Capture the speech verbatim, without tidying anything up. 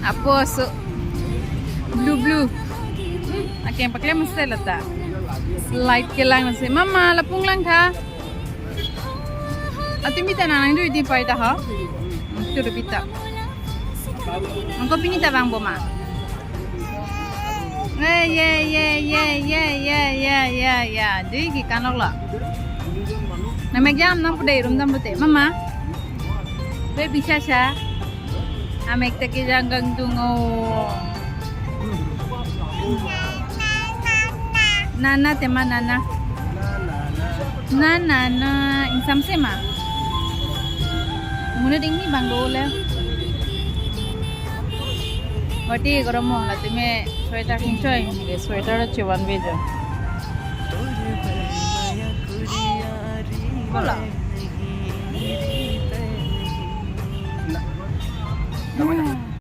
Apo aso. Blue, blue. Akeng paklem mesti lata. Light kelang nasi. Mama, lapung lang tha. Atumi ta nang nang dui di pai ta ho. Tu dui pita. Angko pini ta bang bo ma. Ye, ye, ye, ye, ye, ye, ye, ye, ye. Dui ki kanok lo. Namek jam nang pudai rum dam pute. Mama. Baby Shasha. Amek ta kejang kangtung o. Nana tema nana. Nana na ingsam sema. Mune ding ni bang dole. Wati koromong la teme sweater king choi. Sweater chewan bejo. Hola.